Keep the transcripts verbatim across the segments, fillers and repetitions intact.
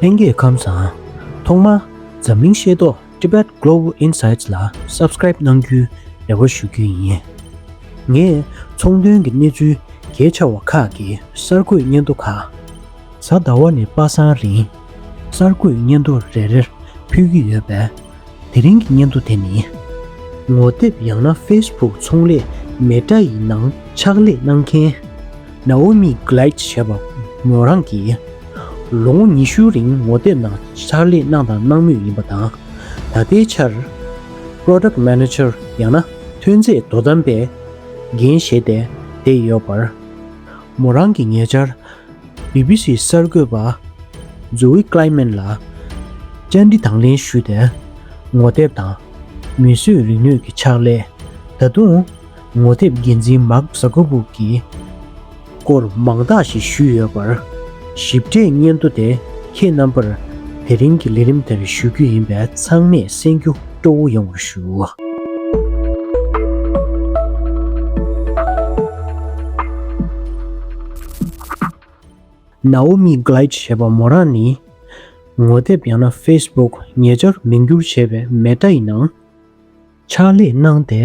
ལྷན་རྒྱས་ཁམས་བཟང་། ཐོག་མར་འཛམ་གླིང་ཤེས་རྟོགས་Tibet Global Insights ལ་Subscribe གནང་རྒྱུའི་རེ་བ་ཞུ་རྒྱུ་ཡིན། ངས་ཚོང་དོན་གྱི་གནས་ཚུལ་གལ་ཆེ་བ་ཁག་གི་གསར་འགོད་སྙན་ཐོ་ཁག་གཟའ་ཟླ་བ་ནས་པ་སངས་རིང་གསར་འགོད་སྙན་ཐོ་རེ་རེར་ཕུལ་གྱི་ཡོད་པས། དེ་རིང་གི་སྙན་ཐོ་དེ་ནི། ངོ་དེབ་ཡང་ན་Facebook ཚོང་ལས་Meta ཡི་ནང་ཕྱག་ལས་གནང་མཁན་Naomi Gleit ཞེས་པ་མོ་རང་གིས་ལོ་ངོ་ཉི་ཤུའི་རིང་ངོ་དེབ་ནང་ཕྱག་ལས་གནང་དང་གནང་མུས་ཡིན་པ་དང་། ད་ལྟའི་ཆར་Product Manager ཡང་ན་ཐོན་རྫས་དོ་དམ་པའི་འགན་བཞེས་ཏེ་བསྡད་ཡོད་པར། མོ་རང་གིས་ཉེ་ཆར་བི་བི་སི་གསར་འགོད་པ་Zoe Kleiman ལ་བཅར་འདྲི་དང་ལེན་ཞུས་ཏེ། ངོ་དེབ་དང་མིས་བཟོས་རིག་ནུས་ཀྱི་ཕྱག་ལས། ད་དུང་ངོ་དེབ་འགན་འཛིན་Mark Zuckerberg གི་སྐོར་མང་དག་ཞིག་ཞུས་ཡོད་པར། ཞིབ་ཕྲའི་སྙན་ཐོ་དེ་ཁྱེད་རྣམ་པར་དེ་རིང་གི་ལས་རིམ་དེར་ཞུ་རྒྱུ་ཡིན་པས། ཚང་མས་གསན་རྒྱུ་སྤྲོ་བོ་ཡོང་བར་ཞུ། Naomi Gleit ཞེས་པ་མོ་རང་ནི། ངོ་དེབ་ཡང་ན་Facebook ཉེ་ཆར་མིང་བསྒྱུར་བྱས་པའི་Meta ཡི་ནང་ཕྱག་ལས་གནང་སྟེ་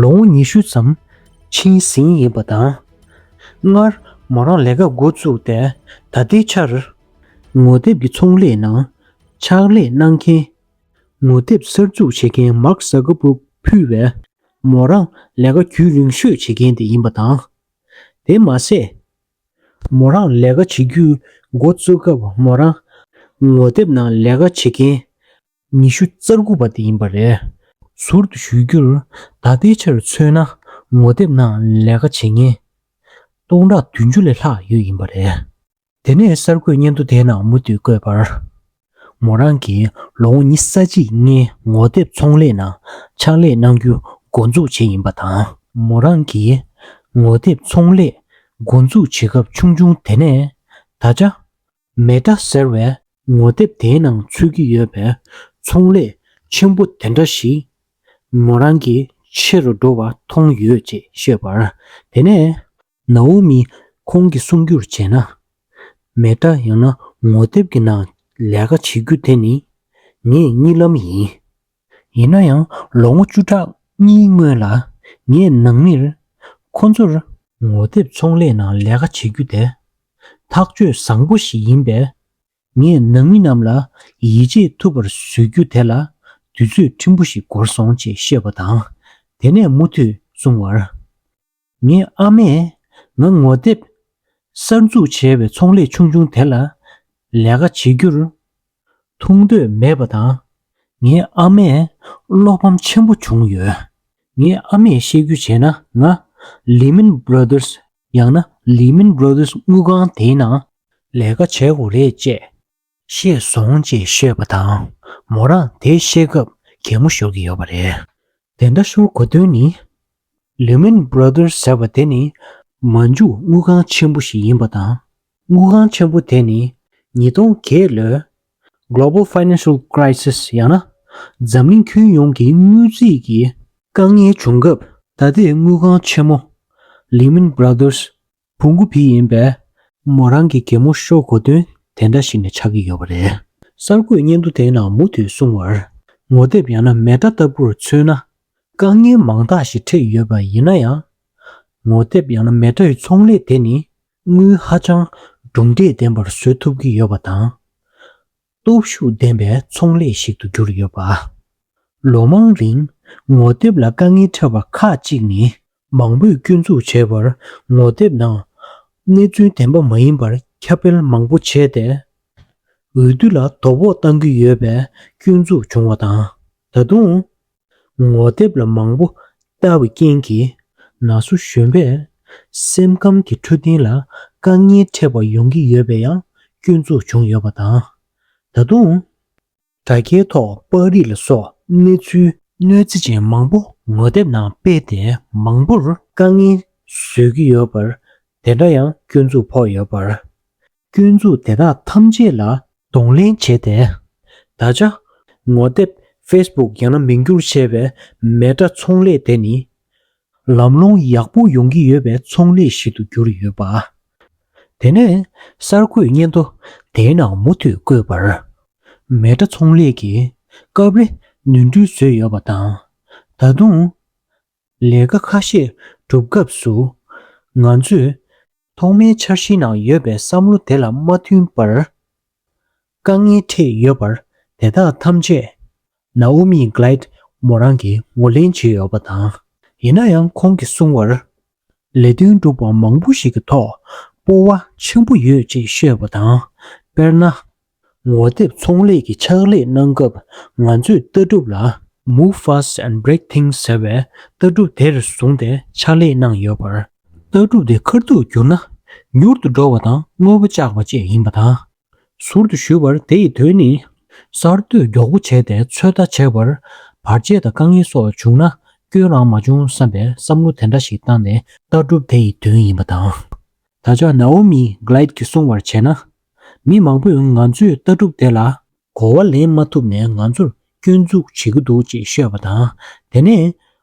ལོ་ངོ་ཉི་ཤུ་ཙམ་ཕྱིན་ཟིན་ཡིན་པ་དང་། སྔར་མོ་རང་ལས་ཀ་འགོ་བཙུགས་ཏེ་ད་ལྟའི་ཆར་ངོ་དེབ་ཀྱི་ཚོང་ལས་ནང་ཕྱག་ལས་གནང་མཁན། ངོ་དེབ་གསར་འཛུགས་བྱེད་མཁན་Mark Zuckerberg ཕུད་པའི་མོ་རང་ལས་ཀ་རྒྱུན་རིང་ཤོས་བྱེད་མཁན་དེ་ཡིན་པ་དང་། དེ་མ་ཟད། མོ་རང་ལས་ཀ་བྱེད་རྒྱུ་འགོ་བཙུགས་སྐབས་མོ་རང་ངོ་དེབ་ནང་ལས་ཀ་བྱེད་མཁན་ཉི་ཤུ་རྩ་དགུ་པ་དེ་ཡིན་པ་རེད། ཟུར་དུ་ཞུ་རྒྱུར། ད་ལྟའི་ཆར་མཚོན་ན་ངོ་དེབ་ནང་ལས་ཀ་བྱེད་མཁན་སྟོང་ཕྲག་བདུན་ཅུ་ལས་ལྷག་ཡོད་ཡིན་པ་རེད། དེ་ནས་གསར་འགོད་སྙན་ཐོ་དེའི་ནང་མུ་མཐུད་བཀོད་པར། མོ་རང་གིས་ལོ་ངོ་ཉི་ཤུ་རྩ་གཅིག་སྔོན་ངོ་དེབ་ཚོང་ལས་ནང་ཕྱག་ལས་གནང་རྒྱུ་འགོ་འཛུགས་བྱས་ཡིན་པ་དང་། མོ་རང་གིས་ངོ་དེབ་ཚོང་ལས་འགོ་འཛུགས་བྱེད་སྐབས་ཆུང་ཆུང་དེ་ནས་ད་ཆ་Meta ཟེར་བའི་ངོ་དེབ་དེའི་ནང་ཚུད་ཀྱི་ཡོད་པའི་ཚོང་ལས་ཆེན་པོ་དེ་འདྲ་ཞིག་མོ་རང་གིས་ཆེ་རུ་འགྲོ་བ་མཐོང་ཡོད་ཅེས་བཤད་པར། དེ་ནས། Naomi ཁོང་གིས་གསུང་རྒྱུར་བྱས་ན། Meta ཡང་ན་ངོ་དེབ་ཀྱི་ནང་ལས་ཀ་བྱེད་རྒྱུ་དེ་ནི་ངའི་གཉིད་ལམ་ཡིན། ཡིན་ན་ཡང་ལོ་ངོ་བཅུ་ཕྲག་གཉིས་སྔོན་ལ་ངའི་ནང་མིར་ཁོ་ཚོར་ངོ་དེབ་ཚོང་ལས་ནང་ལས་ཀ་བྱེད་རྒྱུ་དེ་ཐག་གཅོད་བཟང་པོ་ཞིག་ཡིན་པས། ངས་ནང་མི་རྣམས་ལ་ཡིད་ཆེས་ཐུབ་པར་བཟོ་རྒྱུ་དེ་ལ་དུས་ཚོད་ཕྲན་བུ་ཞིག་འགོར་སོང་ཅེས་བཤད་པ་དང་། དེ་ནས་མུ་མཐུད་གསུང་བར། ངའི་ཨ་མས་ང་ངོ་དེབ་གསར་འཛུགས་བྱས་པའི་ཚོང་ལས་ཆུང་ཆུང་དེ་ལ་ལས་ཀ་བྱེད་རྒྱུར་ཐུགས་འདོད་མེད་པ་དང་། ངའི་ཨ་མས་བློ་ཕམ་ཆེན་པོ་བྱུང་ཡོད། ངའི་ཨ་མས་བཤད་རྒྱུ་བྱས་ན། ང་Lehman Brothers ཡང་ན་Lehman Brothers དངུལ་ཁང་དེའི་ནང་ལས་ཀ་བྱེད་དགོས་རེད་ཅེས་བཤད་སོང་ཅེས་བཤད་པ་དང་། མོ་རང་དེ་བཤད་སྐབས་གད་མོ་ཤོར་གྱི་ཡོད་པ་རེད། དེ་འདྲ་ཤོར་དགོས་དོན་ནི། Lehman Brothers ཟེར་བ་དེ་ནི་མ་འཇུག་དངུལ་ཁང་ཆེན་པོ་ཞིག་ཡིན་པ་དང་། དངུལ་ཁང་ཆེན་པོ་དེ་ནི་ཉིས་སྟོང་བརྒྱད་ལོའི་Global Financial Crisis ཡང་ན་འཛམ་གླིང་ཁྱོན་ཡོངས་ཀྱི་དངུལ་རྩིས་ཀྱི་དཀའ་ངལ་བྱུང་སྐབས། ད་ལྟའི་དངུལ་ཁང་ཆེན་མོ་Lehman Brothers ཕུང་པོ་ཕི་ཡིན་པས། མོ་རང་གི་གད་མོ་ཤོར་དགོས་དོན་དེ་འདྲ་ཞིག་ནས་ཆགས་ཀྱི་ཡོད་པ་རེད། གསར་འགོད་སྙན་ཐོ་དེའི་ནང་མུ་མཐུད་གསུང་བར། ངོ་དེབ་ཡང་ན་Meta ལྟ་བུར་མཚོན་ན། དཀའ་ངལ་མང་དག་ཞིག་འཕྲད་ཡོད་པ་ཡིན་ན་ཡང་། ངོ་དེབ་ཡང་ན་Meta ཡི་ཚོང་ལས་དེ་ནི་དངུལ་ཧ་ཅང་གྲུབ་འབྲས་ལྡན་པར་བཟོ་ཐུབ་ཀྱི་ཡོད་པ་དང་། སྟོབས་ཤུགས་ལྡན་པའི་ཚོང་ལས་ཤིག་ཏུ་གྱུར་ཡོད་པ། ལོ་མང་རིང་ངོ་དེབ་ལ་དཀའ་ངལ་འཕྲད་པ་ཁག་ཅིག་ནི། མང་པོས་སྐྱོན་འཛུགས་བྱས་པར། ངོ་དེབ་ནང་གནས་ཚུལ་བདེན་པ་མ་ཡིན་པར་ཁྱབ་སྤེལ་མང་པོ་བྱས་ཏེ། འོས་བསྡུ་ལ་དོ་ཕོག་བཏང་གི་ཡོད་པའི་སྐྱོན་འཛུགས་བྱུང་བ་དང་། ད་དུང་ངོ་དེབ་ལ་མང་པོ་ལྟ་བའི་རྐྱེན་གྱིས་ན་ཟུག་གཞོན་པས་སེམས་ཁམས་ཀྱི་འཕྲོད་བསྟེན་ལ་དཀའ་ངལ་འཕྲད་པ་ཡོང་གི་ཡོད་པའི་ཡང་སྐྱོན་འཛུགས་བྱུང་ཡོད་པ་དང་། ད་དུང་། དྲ་རྒྱའི་ཐོག་པར་རིས་ལ་སོགས་གནས་ཚུལ་གནོད་འཚེ་ཅན་མང་པོ་ངོ་དེབ་ནང་སྤེལ་ཏེ། མང་པོར་དཀའ་ངལ་བཟོས་ཀྱི་ཡོད་པར་དེ་འདྲ་ཡང་སྐྱོན་འཛུགས་ཕོག་ཡོད་པར། སྐྱོན་འཛུགས་དེ་དག་ཐམས་ཅད་ལ་གདོང་ལེན་བྱས་ཏེ། ད་ཆ་ངོ་དེབ་Facebook ཡང་ན་མིང་བསྒྱུར་བྱས་པའི་Meta ཚོང་ལས་དེ་ནི། ལམ་ལྷོང་ཡག་པོ་ཡོང་གི་ཡོད་པའི་ཚོང་ལས་ཤིག་ཏུ་གྱུར་ཡོད་པ། དེ་ནས་གསར་འགོད་སྙན་ཐོ་དེའི་ནང་མུ་མཐུད་བཀོད་པར། མེ་ཏྲ་ཚོང་ལས་ཀྱིས་སྐབས་རེ་ནོར་འཁྲུལ་བཟོས་ཡོད་པ་དང་། ད་དུང་ལས་ཀ་ཁ་ཤས་སྒྲུབ་སྐབས་སུ། ང་ཚོས་ཐོག་མའི་འཆར་གཞིའི་ནང་ཡོད་པའི་བསམ་བློ་དེ་ལ་མ་མཐུན་པར། དཀའ་ངལ་འཕྲད་ཡོད་པར། དེ་དག་ཐམས་ཅད་ནའོ་མི་གླའིད་མོ་རང་གིས་ངོས་ལེན་བྱས་ཡོད་པ་དང་། ཡིན་ན་ཡང་ཁོང་གིས་གསུངས་པར། ལས་དོན་སྒྲུབ་པ་མང་པོ་ཞིག་གི་ཐོག་སྤོབས་པ་ཆེན་པོ་ཡོད་ཅེས་བཤད་པ་དང་། དཔེར་ན། ངོ་དེབ་ཚོང་ལས་ཀྱི་ཕྱག་ལས་གནང་སྐབས། ང་ཚོས་ལྟ་གྲུབ་ལ་Move Fast and Break Things ཟེར་བའི་ལྟ་གྲུབ་དེར་བཟུང་སྟེ་ཕྱག་ལས་གནང་ཡོད་པར། ལྟ་གྲུབ་དེ་ཁ་ཐུག་བསྒྱུར་ན་མྱུར་དུ་འགྲོ་བ་དང་དངོས་པོ་བཅག་པ་བཅས་ཡིན་པ་དང་། ཟུར་དུ་ཞུས་པར། དེ་ཡི་དོན་ནི། གསར་གཏོད་མགྱོགས་པོ་བྱས་ཏེ་ཚོད་ལྟ་བྱས་པར། བར་ཆད་དང་དཀའ་ངལ་སོགས་བྱུང་ན་སྐྱོན་རང་མ་བྱུང་བསམ་པའི་བསམ་བློ་དེ་འདྲ་ཞིག་བཏང་ནས་ལྟ་གྲུབ་དེ་ཡི་དོན་ཡིན་པ་དང་། ད་ཆ་ནའོ་མི་གླའིད་ཀྱིས་གསུངས་པར་བྱས་ན། མི་མང་པོས་ང་ཚོའི་ལྟ་གྲུབ་དེ་ལ་གོ་བ་ལེན་མ་ཐུབ་ནས་ང་ཚོར་སྐྱོན་འཛུགས་བྱེད་ཀྱི་འདུག་ཅེས་བཤད་པ་དང་། དེ་ནས་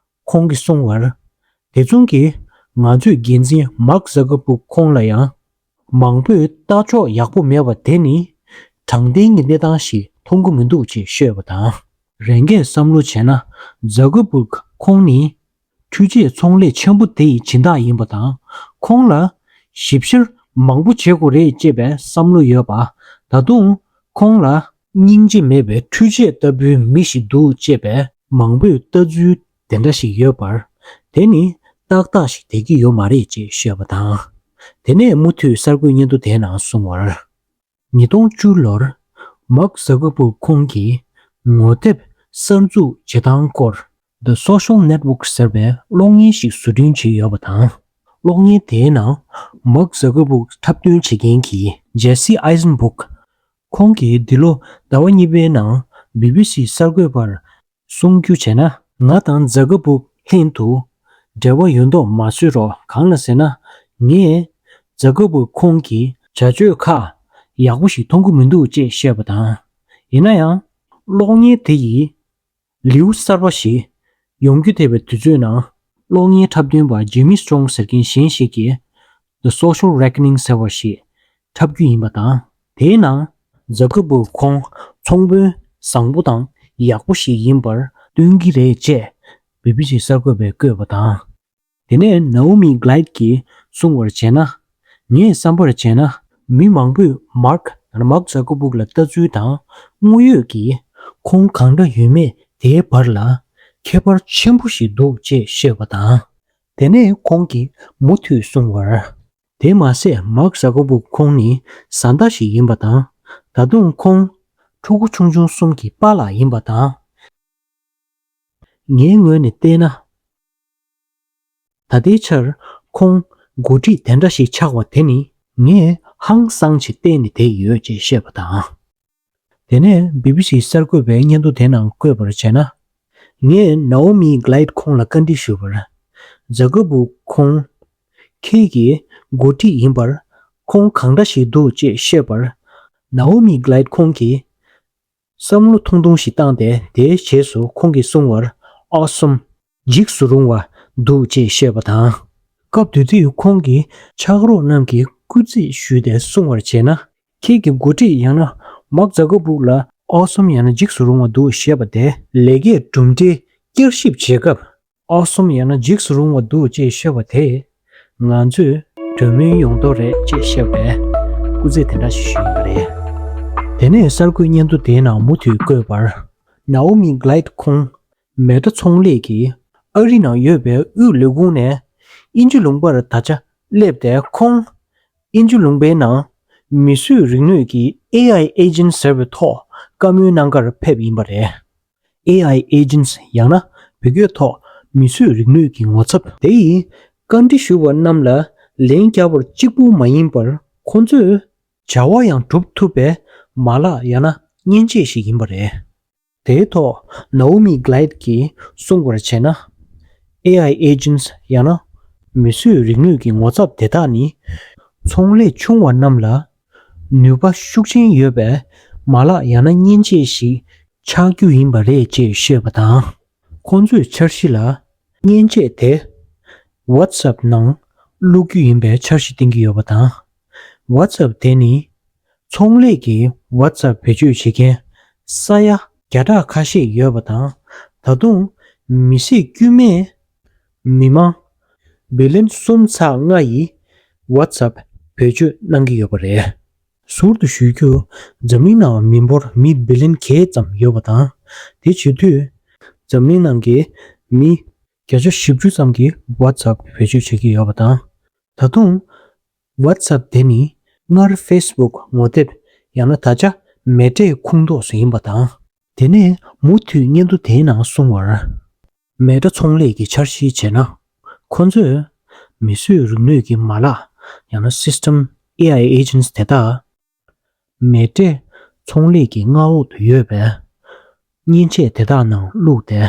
ཁོང་གིས་གསུངས་པར། དེ་མཚུངས་ཀྱིས་ང་ཚོའི་འགན་འཛིན་མཱག་ཛ་ཀར་བུག་ཁོང་ལ་ཡང་། མང་པོས་ལྟ་ཕྱོགས་ཡག་པོ་མེད་པ་དེ་ནི་དྲང་བདེན་གྱི་གནས་སྟངས་ཤིག་མཐོང་གི་མི་འདུག་ཅེས་བཤད་པ་དང་། རང་གིས་བསམ་བློ་བྱས་ན། ཛ་ཀར་བུག་ཁོང་ནི་འཕྲུལ་ཆས་ཚོང་ལས་ཆེན་པོ་དེ་ཡི་སྦྱིན་བདག་ཡིན་པ་དང་། ཁོང་ལ་ཞིབ་བཤེར་མང་པོ་བྱེད་དགོས་རེད་ཅེས་པའི་བསམ་བློ་ཡོད་པ། ད་དུང་ཁོང་ལ་སྙིང་རྗེ་མེད་པའི་འཕྲུལ་ཆས་ལྟ་བུའི་མི་ཞིག་འདུག་ཅེས་པའི་མང་པོས་ལྟ་ཚུལ་དེ་འདྲ་ཞིག་ཡོད་པར། དེ་ནི་ཏག་ཏག་ཞིག་བསྡད་ཀྱི་ཡོད་མ་རེད་ཅེས་བཤད་པ་དང་། དེ་ནས་མུ་མཐུད་གསར་འགོད་སྙན་ཐོ་དེའི་ནང་གསུངས་པར། ཉིས་སྟོང་བཅུ་ལོར་མཱག་ཛ་ཀར་བུག་ཁོང་གིས་ངོ་དེབ་གསར་འཛུགས་བྱེད་སྟངས་སྐོར། The Social Network ཟེར་བའི་གློག་བརྙན་ཞིག་བཟོ་སྐྲུན་བྱས་ཡོད་པ་དང་། གློག་བརྙན་དེའི་ནང་མཱག་ཛ་ཀར་བུག་འཁྲབ་སྟོན་བྱེད་མཁན་གྱི་ཇེ་སི་ཨའི་ཟན་བུག་ཁོང་གིས་འདི་ལོ་ཟླ་བ་གཉིས་པའི་ནང་བི་བི་སི་གསར་འགོད་པར་གསུང་རྒྱུ་བྱས་ན། ང་དང་ཛ་ཀར་བུག་ལྷན་དུ་འབྲེལ་བ་ཡོད་མདོག་མ་བཟོས་རོགས། གང་ལ་ཟེར་ན། ངས་ཛ་ཀར་བུག་ཁོང་གི་བྱ་སྤྱོད་ཁག་ཡག་པོ་ཞིག་མཐོང་གི་མི་འདུག་ཅེས་བཤད་པ་དང་། ཡིན་ན་ཡང་། གློག་བརྙན་དེ་ཡིས་ལེའུ་གསར་པ་ཞིག་ཡོང་རྒྱུ་འདས་པའི་དུས་ཚོད་ནང་། གློག་བརྙན་འཁྲབ་སྟོན་པ་ཇེ་མི་སི་ཀྲོང་ཟེར་མཁན་གཞན་ཞིག་གིས་The Social Reckoning ཟེར་བ་ཞིག་འཁྲབ་རྒྱུ་ཡིན་པ་དང་། དེའི་ནང་ཛ་ཀར་བུག་ཁོང་ཚོང་དཔོན་བཟང་པོ་དང་ཡག་པོ་ཞིག་ཡིན་པར་སྟོན་གྱི་རེད་ཅེས་བི་བི་སི་གསར་འགོད་པས་བཀོད་པ་དང་། དེ་ནས་ནའོ་མི་གླའིད་ཀྱིས་གསུངས་པར་བྱས་ན། ངས་བསམ་པར་བྱས་ན། མི་མང་པོས་མཱག་ཡང་ན་མཱག་ཛ་ཀར་བུག་ལ་ལྟ་ཚུལ་དང་དངོས་ཡོད་ཀྱི་ཁོང་གང་འདྲ་ཡོད་མེད་དེའི་བར་ལ་ཁྱད་པར་ཆེན་པོ་ཞིག་འདུག་ཅེས་བཤད་པ་དང་། དེ་ནས་ཁོང་གིས་མུ་མཐུད་གསུངས་པར། དེ་མ་ཟད་མཱག་ཛ་ཀར་བུག་ཁོང་ནི་བཟའ་ཟླ་ཞིག་ཡིན་པ་དང་། ད་དུང་ཁོང་ཕྲུ་གུ་ཆུང་ཆུང་གསུམ་གྱི་པཱ་ལགས་ཡིན་པ་དང་། ངའི་ངོས་ནས་བལྟས་ན། ད་ལྟའི་ཆར་ཁོང་འགོ་ཁྲིད་དེ་འདྲ་ཞིག་ཆགས་པ་དེ་ནི་ངས་ཧང་སངས་ཆེ་བལྟས་ནས་བསྡད་ཡོད་ཅེས་བཤད་པ་དང་། དེ་ནས་བི་བི་སི་གསར་འགོད་པས་སྙན་ཐོ་དེ་ནང་བཀོད་པར་བྱས་ན། ངས་ནའོ་མི་གླའིད་ཁོང་ལ་བཀའ་འདྲི་ཞུས་པར། ཛ་ཀར་བུག་ཁོང་ཁྱེད་ཀྱི་འགོ་ཁྲིད་ཡིན་པར་ཁོང་གང་འདྲ་ཞིག་འདུག་ཅེས་བཤད་པར། ནའོ་མི་གླའིད་ཁོང་གིས་བསམ་བློ་ཐུང་ཐུང་ཞིག་བཏང་སྟེ། དེའི་རྗེས་སུ་ཁོང་གིས་གསུངས་པར། Awesome། འཇིགས་སུ་རུང་བ་འདུག་ཅེས་བཤད་པ་དང་། སྐབས་དེ་དུས་ཁོང་གིས་ཕྱག་རོགས་རྣམས་ཀྱིས་སྐུལ་རྩིས་ཞུས་ཏེ་གསུང་བར་བྱས་ན། ཁྱེད་ཀྱི་འགོ་ཁྲིད་ཡང་ན་མཱག་ཛ་ཀར་བུག་ལ་Awesome ཡང་ན་འཇིགས་སུ་རུང་བ་འདུག་ཞེས་པ་དེ་ལས་ཀའི་གྲུབ་འབྲས་བསྐྱར་ཞིབ་བྱེད་སྐབས། Awesome ཡང་ན་འཇིགས་སུ་རུང་བ་འདུག་ཅེས་བཤད་པ་དེས་ང་ཚོས་གྲོས་མོལ་ཡོང་དོ་རེད་ཅེས་བཤད་པའི་སྐུལ་རྩིས་དེ་འདྲ་ཞིག་ཞུས་ཡོད་པ་རེད། དེ་ནས་གསར་འགོད་སྙན་ཐོ་དེའི་ནང་མུ་མཐུད་བཀོད་པར། ནའོ་མི་གླའིད་ཁོང་མེ་ཏྲ་ཚོང་ལས་ཀྱིས་ཨ་རི་ནང་ཡོད་པའི་དབུས་ལས་ཁུངས་ནས་དབྱིན་ཇི་ལུང་པར་ད་ཆ་སླེབས་ཏེ། ཁོང་དབྱིན་ཇི་ལུང་པའི་ནང་མིས་བཟོས་རིག་ནུས་ཀྱི་ཨེ་ཨའི་ཨེ་ཇེན་ཟེར་བའི་ཐོག་བཀའ་མོལ་གནང་གར་ཕེབས་ཡིན་པ་རེད། ཨེ་ཨའི་ཨེ་ཇེན་ཡང་ན་བོད་སྐད་ཐོག་མིས་བཟོས་རིག་ནུས་ཀྱི་ངོ་ཚབ་དེ་ཡིས་བཀའ་འདྲི་ཞུ་བ་རྣམས་ལ་ལན་རྒྱག་པར་གཅིག་པུ་མ་ཡིན་པར་ཁོང་ཚོས་བྱ་བ་ཡང་སྒྲུབ་ཐུབ་པའི་མ་ལག་ཡང་ན་མཉེན་ཆས་ཤིག་ཡིན་པ་རེད། དེའི་ཐོག་ནའོ་མི་གླའིད་ཀྱིས་གསུངས་པར་བྱས་ན། ཨེ་ཨའི་ཨེ་ཇེན་ཡང་ན་མིས་བཟོས་རིག་ནུས་ཀྱི་ངོ་ཚབ་དེ་དག་ནི་ཚོང་ལས་ཆུང་བ་རྣམས་ལ་ནུས་པ་ཤུགས་ཆེན་ཡོད་པའི་མ་ལག་ཡང་ན་མཉེན་ཆས་ཤིག་ཆགས་རྒྱུ་ཡིན་པ་རེད་ཅེས་བཤད་པ་དང་། ཁོང་ཚོས་འཆར་གཞི་ལ་མཉེན་ཆས་དེ་WhatsApp ནང་བླུག་རྒྱུ་ཡིན་པའི་འཆར་གཞི་བཏིང་གི་ཡོད་པ་དང་། WhatsApp་དེ་ནི་ཚོང་ལས་ཀྱི་WhatsApp་བེད་སྤྱོད་བྱེད་མཁན་ས་ཡ་བརྒྱ་ཕྲག་ཁ་ཤས་ཡོད་པ་དང་། ད་དུང་མི་སེར་དཀྱུས་མས་མི་མང་བི་ལན་གསུམ་ཚེག་ལྔ་ཡིས་WhatsApp་བེད་སྤྱོད་གནང་གི་ཡོད་པ་རེད། ཟུར་དུ་ཞུ་རྒྱུ། འཛམ་གླིང་ནང་མི་འབོར་མི་བི་ལན་བརྒྱད་ཙམ་ཡོད་པ་དང་། དེ་བྱེད་དུས་འཛམ་གླིང་ནང་གི་མི་བརྒྱ་ཆ་བཞི་བཅུ་ཙམ་གྱིས་WhatsApp་བེད་སྤྱོད་བྱེད་ཀྱི་ཡོད་པ་དང་། ད་དུང་WhatsApp་དེ་ནི་སྔར་Facebook་ངོ་དེབ་ཡང་ན་ད་ཆ་Meta་ཁོངས་གཏོགས་སུ་ཡིན་པ་དང་། དེ་ནས་མུ་མཐུད་སྙན་ཐོ་དེའི་ནང་གསུངས་པར། Meta་ཚོང་ལས་ཀྱི་འཆར་གཞི་བྱས་ན། ཁོ་ཚོས་མིས་བཟོས་རིག་ནུས་ཀྱི་མ་ལག་ཡང་ན་System་ཨེ་ཨའི་Agents་དེ་དག་Meta་ཚོང་ལས་ཀྱི་མངའ་འོག་ཏུ་ཡོད་པའི་མཉེན་ཆས་དེ་དག་ནང་བླུགས་ཏེ།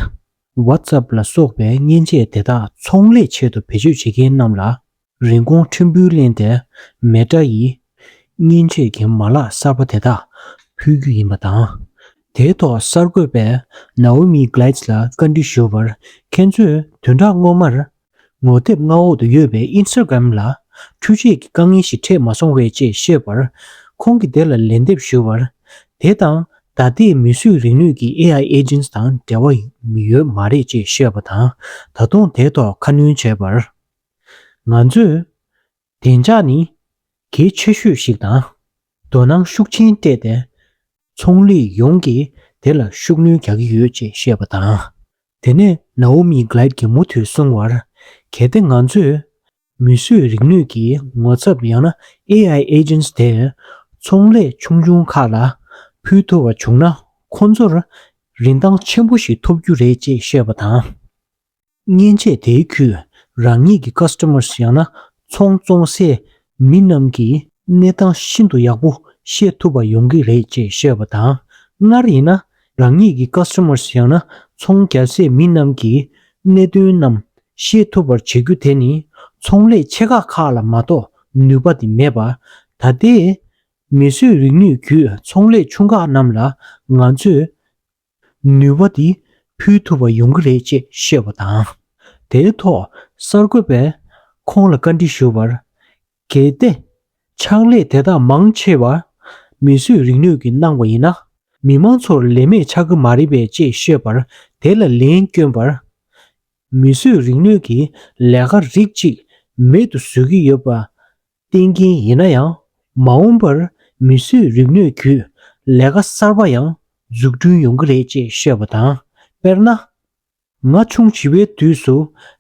WhatsApp་ལ་སོགས་པའི་མཉེན་ཆས་དེ་དག་ཚོང་ལས་ཆེད་དུ་བེད་སྤྱོད་བྱེད་མཁན་རྣམས་ལ་རིན་གོང་ཕྲན་བུ་ལེན་ཏེ། Meta་ཡིས་མཉེན་ཆས་ཀྱི་མ་ལག་གསར་པ་དེ་དག་ཕུལ་རྒྱུ་ཡིན་པ་དང་། དེའི་ཐོག་གསར་འགོད་པས་Naomi Gleit་ལ་བཀའ་འདྲི་ཞུ་བར། ཁྱེད་ཚོས་བདུན་ཕྲག་སྔོན་མར་ངོ་དེབ་མངའ་འོག་ཏུ་ཡོད་པའི་Instagram་ལ་འཕྲུལ་ཆས་ཀྱི་དཀའ་ངལ་ཞིག་འཕྲད་མ་སོང་བས་ཅེས་བཤད་པར། ཁོང་གིས་དེ་ལ་ལན་འདེབས་ཞུ་བར། དེ་དང་ད་ལྟའི་མིས་བཟོས་རིག་ནུས་ཀྱི་ཨེ་ཨའི་Agents་དང་འབྲེལ་བ་ཡོད་མ་རེད་ཅེས་བཤད་པ་དང་། ད་དུང་དེའི་ཐོག་ཁ་སྣོན་བྱས་པར། ང་ཚོས་བདེ་འཇགས་ནི་གལ་ཆེ་ཤོས་ཤིག་དང་། དོ་སྣང་ཤུགས་ཆེན་སྤྲད་དེ། ཚོང་ལས་ཡོངས་ཀྱིས་དེ་ལ་ཤུགས་སྣོན་རྒྱག་གི་ཡོད་ཅེས་བཤད་པ་དང་། དེ་ནས་Naomi Gleit་གྱིས་མུ་མཐུད་གསུངས་པར། གལ་ཏེ་ང་ཚོས་མིས་བཟོས་རིག་ནུས་ཀྱི་ངོ་ཚབ་ཡང་ན་ཨེ་ཨའི་Agents་དེ་ཚོང་ལས་ཆུང་ཆུང་ཁག་ལ་ཕུལ་ཐུབ་པ་བྱུང་ན། ཁོང་ཚོར་རིན་ཐང་ཆེན་པོ་ཞིག་ཐོབ་རྒྱུ་རེད་ཅེས་བཤད་པ་དང་། མཉེན་ཆས་དེའི་བརྒྱུད་རང་ཉིད་ཀྱི་Customers་ཡང་ན་ཚོང་བཙོང་སའི་མི་རྣམས་ཀྱི་གནས་སྟངས་ཤིན་ཏུ་ཡག་པོ་ཤེས་ཐུབ་པ་ཡོང་གི་རེད་ཅེས་བཤད་པ་དང་། སྔར་ཡིན་ན་རང་ཉིད་ཀྱི་Customers་ཡང་ན་ཚོང་རྒྱག་སའི་མི་རྣམས་ཀྱི་གནད་དོན་རྣམས་ཤེས་ཐུབ་པར་བྱེད་རྒྱུ་དེ་ནི་ཚོང་ལས་ཆེ་ཁག་ཁག་ལ་མ་གཏོགས་ནུས་པ་དེ་མེད་པ། ད་ལྟའི་མིས་བཟོས་རིག་ནུས་བརྒྱུད་ཚོང་ལས་ཆུང་ཁག་རྣམས་ལ་ང་ཚོས་ནུས་པ་འདི་ཕུལ་ཐུབ་པ་ཡོང་གི་རེད་ཅེས་བཤད་པ་དང་། དེའི་ཐོག་གསར་འགོད་པས་ཁོང་ལ་བཀའ་འདྲི་ཞུ་བར། གལ་ཏེ་ཕྱག་ལས་དེ་དག་མང་ཆེ་བ་མིས་བཟོས་རིག་ནུས་ཀྱིས་གནང་བ་ཡིན་ན། མི་མང་ཚོར་ལས་མེད་ཆགས་ཀྱི་མ་རེད་པས་ཅེས་བཤད་པར། དེ་ལ་ལན་བསྐྱོན་པར། མིས་བཟོས་རིག་ནུས་ཀྱིས་ལས་ཀ་རིགས་གཅིག་མེད་དུ་བཟོ་གི་ཡོད་པ་བསྟན་གྱིན་ཡིན་ན་ཡང་། མ་འོངས་པར་མིས་བཟོས་རིག་ནུས་བརྒྱུད་ལས་ཀ་གསར་པ་ཡང་འཛུགས་སྐྲུན་ཡོང་གི་རེད་ཅེས་བཤད་པ་དང་། དཔེར་ན། ང་ཆུང་བྱིས་པའི་དུས་སུ་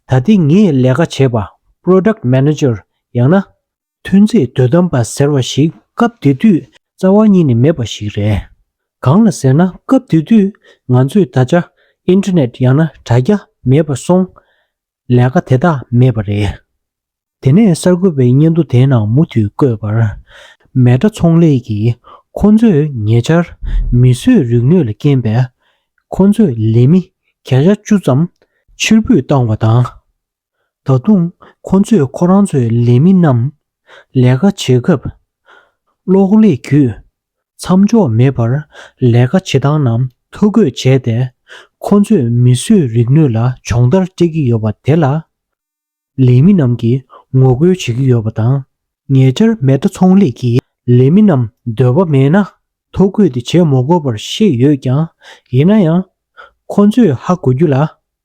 ད་ལྟའི་ངས་ལས་ཀ་བྱེད་པ་Product Manager་ཡང་ན་ཐོན་རྫས་དོ་དམ་པ་ཟེར་བ་ཞིག་སྐབས་དེ་དུས་རྩ་བ་ཉིད་ནས་མེད་པ་ཞིག་རེད། གང་ལ་ཟེར་ན། སྐབས་དེ་དུས་ང་ཚོས་ད་ཆ་Internet་ཡང་ན་དྲ་རྒྱ་མེད་པ་སོང་ལས་ཀ་དེ་དག་མེད་པ་རེད། དེ་ནས་གསར་འགོད་པའི་སྙན་ཐོ་དེའི་ནང་མུ་མཐུད་བཀོད་པར། Meta་ཚོང་ལས་ཀྱིས་ཁོ་ཚོས་ཉེ་ཆར་མིས་བཟོས་རིག་ནུས་ལ་རྐྱེན་པས་ཁོ་ཚོས་ལས་མི་བརྒྱ་ཆ་བཅུ་ཙམ་ཕྱིར་འབུད་བཏང་བ་དང་། ད་དུང་ཁོ་ཚོས་ཁོ་རང་ཚོའི་ལས་མི་རྣམས་ལས་ཀ་བྱེད་སྐབས་གློག་ཀླད་བརྒྱུད་མཚམས་འཇོག་མེད་པར་ལས་ཀ་བྱེད་སྟངས་རྣམས་ཐོ་འགོད་བྱས་ཏེ། ཁོ་ཚོས་མིས་བཟོས་རིག་ནུས་ལ་སྦྱོང་བརྡར་སྤྲད་ཀྱི་ཡོད་པ་དེ་ལ། ལས་མི་རྣམས་ཀྱིས་ངོ་རྒོལ་བྱེད་ཀྱི་ཡོད་པ་དང་། ཉེ་ཆར་Meta་ཚོང་ལས་ཀྱིས་ལས་མི་རྣམས་འདོད་པ་མེད་ན་ཐོ་འགོད་དེ་བྱེད་མ་དགོས་པར་བཤད་ཡོད་ཀྱང་། ཡིན་ན་ཡང་། ཁོ་ཚོས་ཧ་གོ་རྒྱུ་ལ།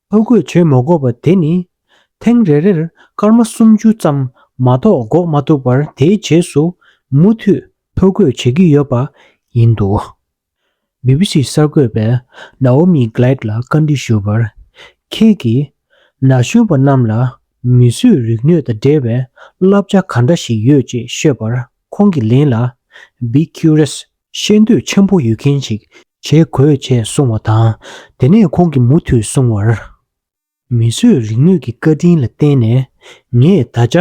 ཐོ་འགོད་བྱེད་མ་དགོས་པ་དེ་ནི། ཐེངས་རེ་རེར་སྐར་མ་སུམ་ཅུ་ཙམ་མ་གཏོགས་འགོག་མ་ཐུབ་པར། དེའི་རྗེས་སུ་མུ་མཐུད་ཐོ་འགོད་བྱེད་ཀྱི་ཡོད་པ་ཡིན་འདུག། བི་བི་སི་གསར་འགོད་པས་Naomi Gleit་ལ་བཀའ་འདྲི་ཞུས་པར། ཁྱེད་ཀྱིས་ན་གཞོན་པ་རྣམས་ལ་མིས་བཟོས་རིག་ནུས་དང་འབྲེལ་བའི་བསླབ་བྱ་ག་འདྲ་ཞིག་ཡོད་ཅེས་ཤོད་པར། ཁོང་གིས་ལན་ལ། Be curious། ཤེས་འདོད་ཆེན་པོ་ཡོད་མཁན་ཞིག་བྱེད་དགོས་ཅེས་གསུངས་པ་དང་། དེ་ནས་ཁོང་གིས་མུ་མཐུད་གསུངས་པར། མིས་བཟོས་རིག་ནུས་ཀྱི་བཀའ་དྲིན་ལ་བརྟེན་ནས། ངས་ད་ཆ་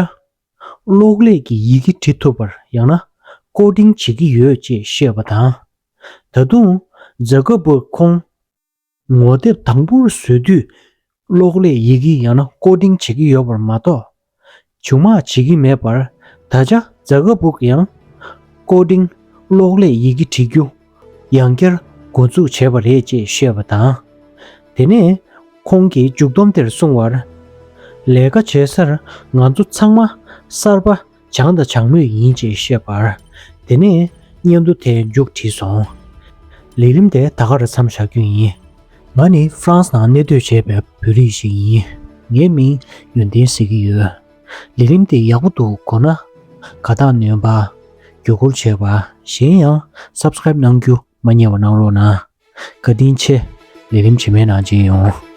གློག་ཀླད་ཀྱི་ཡི་གེ་འབྲི་ཐུབ་པར་ཡང་ན་ཀོ་ཌིང་བྱེད་ཀྱི་ཡོད་ཅེས་བཤད་པ་དང་། ད་དུང་Zuckerberg་ཁོང་ངོ་དེབ་དང་པོར་བཟོ་དུས་གློག་ཀླད་ཡི་གེ་ཡང་ན་ཀོ་ཌིང་བྱེད་ཀྱི་ཡོད་པར་མ་གཏོགས། མཇུག་མ་བྱེད་ཀྱི་མེད་པར། ད་ཆ་Zuckerberg་ཡང་ཀོ་ཌིང་གློག་ཀླད་ཡི་གེ་འབྲི་རྒྱུ་ཡང་བསྐྱར་འགོ་འཛུགས་བྱས་པ་རེད་ཅེས་བཤད་པ་དང་། དེ་ནས་ཁོང་གིས་མཇུག་སྡོམ་དེར་གསུངས་པར། ལས་ཀ་བྱེད་སར་ང་ཚོ་ཚང་མ་གསར་པ་ བྱང་དང་བྱང་མོས་ཡིན་ཅེས་བཤད་པར། དེ་ནས་སྙན་ཐོ་དེ་མཇུག་བྲིས་སོང་། ལས་རིམ་དེ་ད་གར་མཚམས་བཞག་རྒྱུ་ཡིན། ང་ནི་ཧྥ་རན་སི་ནང་གནས་སྡོད་བྱས་པའི་བོད་རིགས་ཤིག་ཡིན། ངའི་མིང་ཡོན་ཏན་ཟེར་གྱི་ཡོད། ལས་རིམ་དེ་ཡག་པོ་འདུག་གོ་ན། དགའ་རྟགས་སྣོན་པ། བརྒྱུད་སྐུར་བྱེད་པ། གཞན་ཡང་སབ་སི་ཀ་རེབ་གནང་རྒྱུ་མ་བསྙེལ་བ་གནང་རོགས་གནང་། བཀའ་དྲིན་ཆེ། ལས་རིམ་རྗེས་མའི་ནང་མཇལ་ཡོང་།